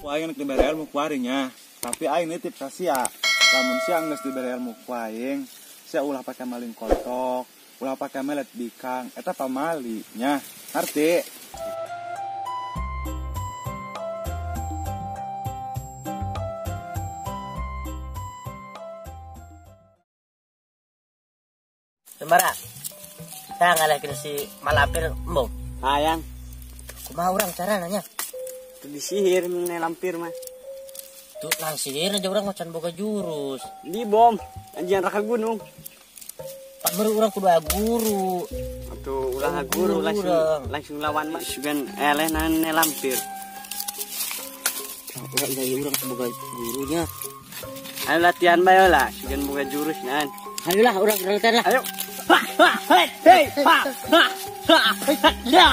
Ku aing nek dibere ilmu ku aringnya, tapi aing nitip ka sia. Lamun sia geus dibere ilmu ku aing, sia ulah pake maling kotok, ulah pake melet bikang, eta pamali nya. Ngerti? Sembara, saya ngalahkeun si Malampir embung. Hayang. Kumaha urang carana nya? Teu disihir mene lampir mah. Tuh nang sihir aja urang mah can boga jurus. Di bom, anjing raka gunung. Pak baru urang kudu aya guru. Atuh ulah guru langsung lawan mah sugan eleh nane lampir. Urang ieu urang boga gurunya. Ayo latihan bae lah, sugan boga jurus nyan. Ayolah urang latihan lah. Ayo. Ha ha hey hey ha ha ha ya.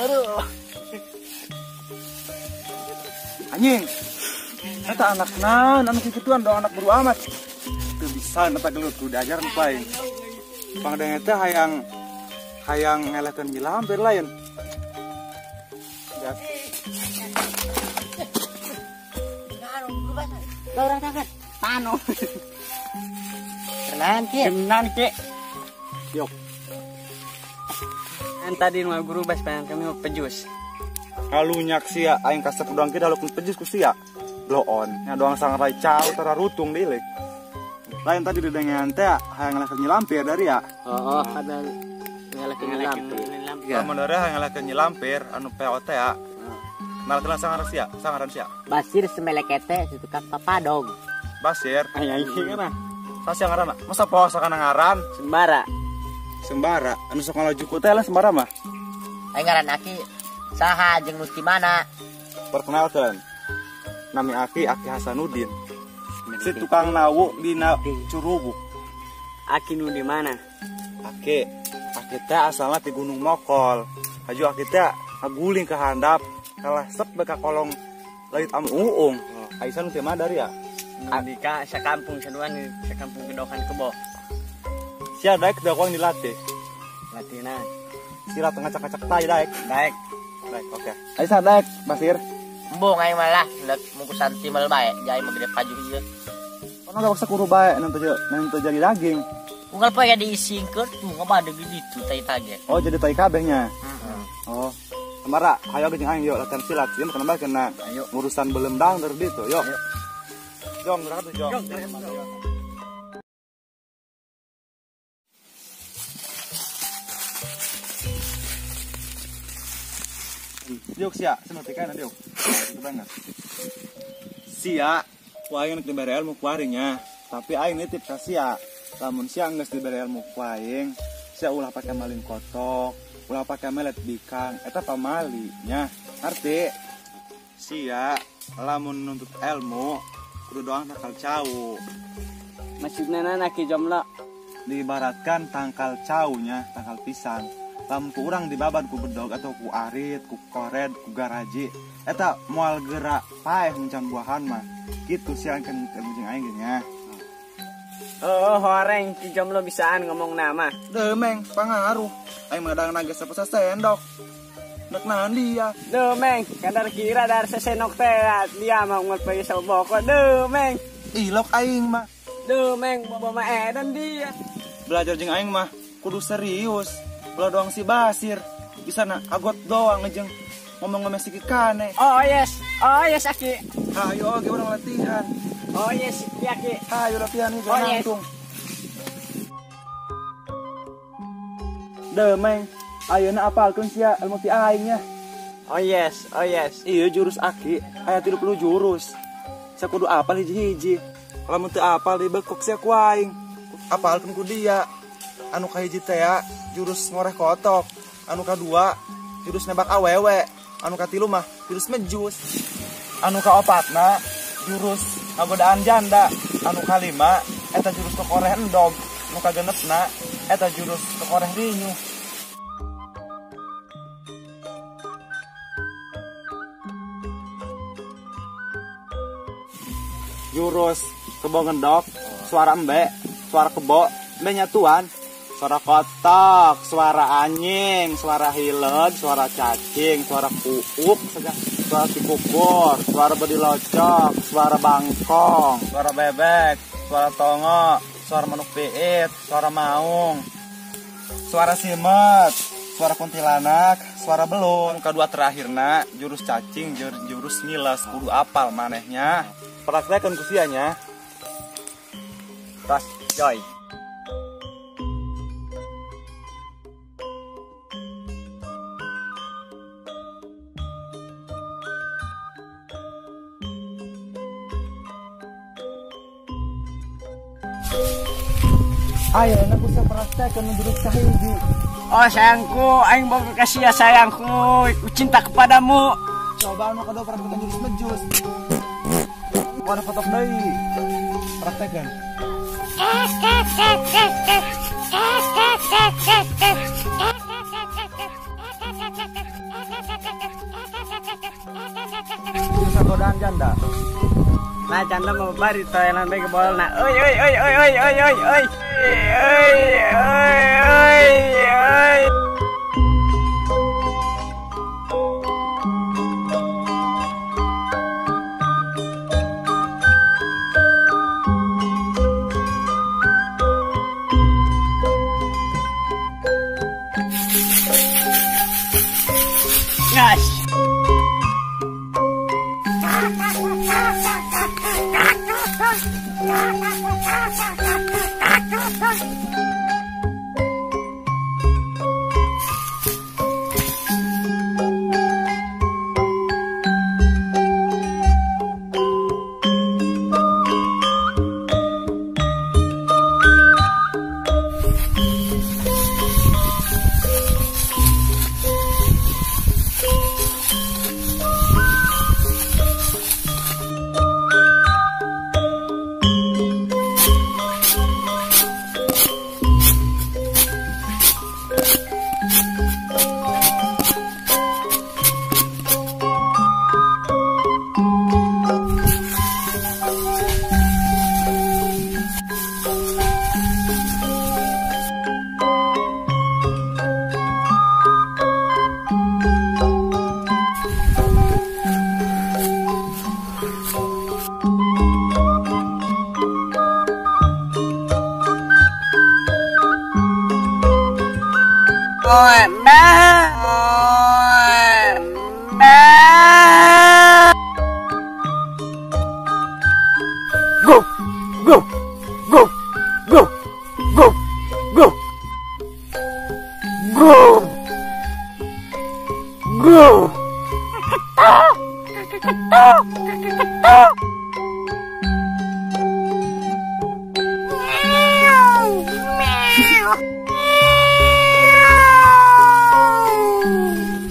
Aduh. Anjing. Eta anak naon anu kikituan dong anak baru amat. Teu bisa eta gelut kudu diajar nu aing. Pangdenge teh hayang ngelehkeun Nyi Lampir lain. Orang tangan. Pano. Kenan ki. Kenan ki. Yok. Kan tadi nu guru bas pengen kami mau pejus. Kalunyak sia aing kasep doang ki dalukun pejus ku sia. Bloon. Nya doang sangrai cau tara rutung dilik. Lain tadi didengean teh hayang ngelehkeun Nyi Lampir dari ya. Oh, ada ngelehkeun Nyi Lampir. Lamun dari hayang ngelehkeun Nyi Lampir anu PO teh ya. Nalkeun sangaran sia, sangaran sia. Basir semelekete si tukang papadog. Basir. Aya ieu ngaran. Sasa ngaranna? Masa poho sakana ngaran? Sembara. Sembara, anu sok ngalajuku teh lah Sembara mah. Aing ngaran aki saha jeung nu di mana? Perkenalkan. Nami aki Aki Hasanuddin. Si tukang nawu dina Curuguk. Aki nu di mana? Aki, aki teh asalna ti Gunung Mokol. Haju aki teh ngaguling ke handap, kalah sep beka kolong lait amu uung. Aisyah nu teh mah dari ya? Andika sakampung saduan sakampung Gedokan Kebo. Sia daek dakwang dilatih. Latihan. Silat ngacak-ngacak tai daek. Daek. Daek, oke. Aisyah daek, Basir. Embung aing malah lek mungkusan timel bae, jai mah gede paju ieu. Kono gak usah kuru bae nanti jadi daging. Unggal poe diisingkeun tuh ngabade gitu tai tage. Oh, jadi tai kabehnya. Heeh. Oh. Sembara, hayo jeung aing yuk latihan silat. Ieu mah kenapa kena ayo urusan belendang dari ditu, yuk. Ayo. Jong, berangkat tuh, Jong. Diuk sia, senotikain diuk. Itu banget. Sia, ku aing nek dibere ilmu ku aringnya, tapi aing nitip ka sia. Lamun sia geus dibere ilmu ku aing, sia ulah pake maling kotok, ulah pake melet bikang, eta pamali nya. Ngerti? Sia, lamun nuntut ilmu kudu doang tangkal cau. Maksudna nana ki jomlo? Diibaratkan tangkal caunya, tangkal pisang. Lamun ku urang dibabat ku bedog atau ku arit, ku kored, ku garaji, eta moal gerak paeh mencan buahan mah. Gitu sih kan jeung aing nya. Oh, horeng ki jomlo bisaan ngomong nama. Demeng pangaruh. Aing mah kadang naga sesendok. Nek nahan dia. Demeng, kadar kira dar sesendok teh dia mah ngut bae saboko. Demeng. Ilok aing mah. Demeng bawa mah edan dia. Belajar jeung aing mah kudu serius. Ulah doang si Basir bisa na agot doang ngejeng ngomong-ngomong si kane. Oh yes aki. Ayo oke orang latihan. Oh yes aki. Ayo latihan nih oh, langsung. Yes. Demeng, ayeuna apalkeun sia ilmu ti aing nya. Oh yes, oh yes. Iya jurus aki aya 30 jurus. Sia kudu apal hiji-hiji. Lamun teu apal dibekuk sia ku aing. Apalkeun ku dia. Anu kahiji teh ya jurus ngoreh kotok, anu kadua jurus nembak awewe, anu katilu mah jurus mejus, anu kaopatna jurus ngagodaan janda, anu kalima eta jurus kokoreh endog, anu kagenepna eta jurus kokoreh rinyuh. Jurus kebo ngendok, suara embe, suara kebo, embe nyatuan. Suara kotok, suara anjing, suara hilet, suara cacing, suara kuuk, suara tikukur, suara bedi locok, suara bangkong, suara bebek, suara tongo, suara manuk piit, suara maung, suara simet, suara kuntilanak, suara belung. Kedua terakhirna jurus cacing, jurus ngiles, kudu apal manehnya. Praktekeun ku sia nya. Tos, joy. Ayo, aku bisa praktekkan jurus kahiji. Oh sayangku, aing boga ka sia sayangku, ku cinta kepadamu. Coba anu kadua praktekkan jurus mejus. Warna kotok deui. Praktekkan. Jurus godaan janda. Nah janda mau bari toelan bae ke bolna. Oi oi oi oi oi oi oi oi. Oi oi oi oi. Gas. Oi, meh. Oi, meh. Go, go, go, go, go, go, go, go.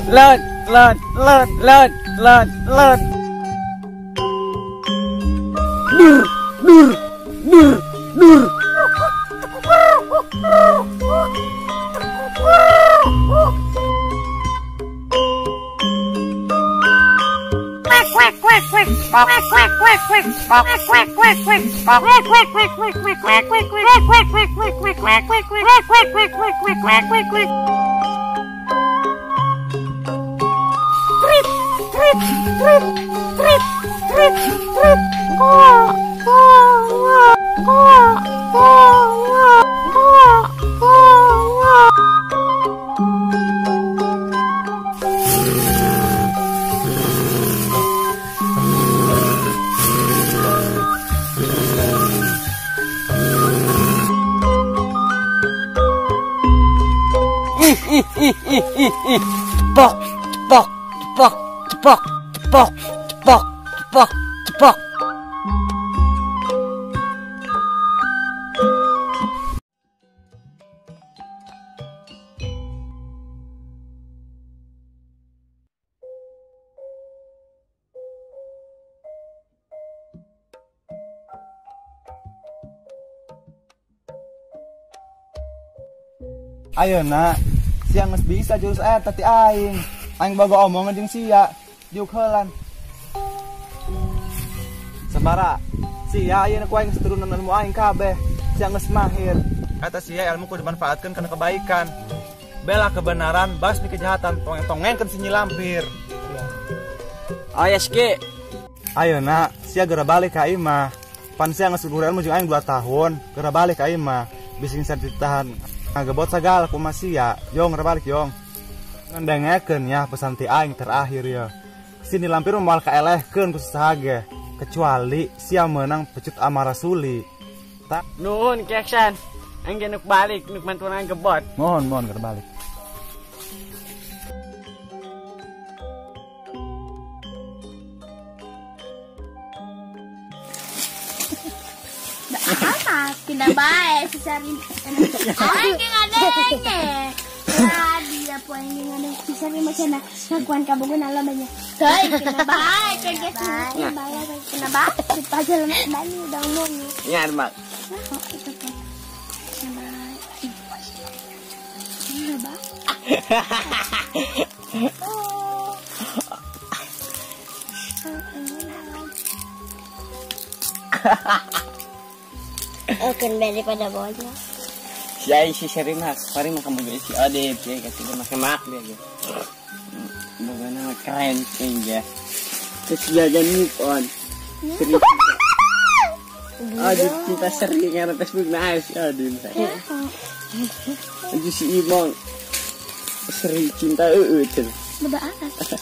Lên, lên, lên, lên, lên, lên. Dur, dur, dur, dur. Trip, trip, trip, trip, trip. Go, go, go, go, go, go, go. Pok, pok, pok, pok. Pok, pok, pok, pok. Ayeuna sia geus bisa jurus eta ti aing. Aing boga omongan jeung sia. Diuk heulan. Sabara. Sia ayeuna ku aing turunan ilmu aing kabeh. Sia geus mahir. Kata sia ilmu kudu dimanfaatkeun kana kebaikan. Bela kebenaran, basmi kejahatan, tongeng-tongengkeun si Nyi Lampir. Oh yes Ki. Ayeuna sia geura balik ka imah. Pan sia geus guru ilmu jeung aing 2 tahun, geura balik ka imah. Bisi geus ditahan ngagebot sagala ku sia. Yong geura balik yong. Ngendengekeun ya pesan ti aing terakhir ya. Si Nyi Lampir moal kaelehkeun ku saha ge, kecuali sia meunang pecut amara suli. Ta nuhun Ki Aksan. Aing ge nuk balik, nuk mantuan gebot. Mohon mohon geura balik. Apa? Tidak baik sesari. Aing ge ngadenge. Tadi apa yang ngadenge sesari macam na ngakuan kabogoh na banyak. Teuy, kena baik kayak gitu. Kena baik. Pajalan bani udah ngomong. Nya mak. Itu teh. Kena baik. Kena baik. Oh. Oke, daripada bawahnya. Si Ai si Seri mah, paling mah kamu si Adep, si kasih dia makan mak dia gitu. Bagaimana mah keren sih ya. Terus jajan move on. Seri. Adep cinta Seri karena Facebook nah si Adep. Itu si Imong Seri cinta tuh. Beda atas.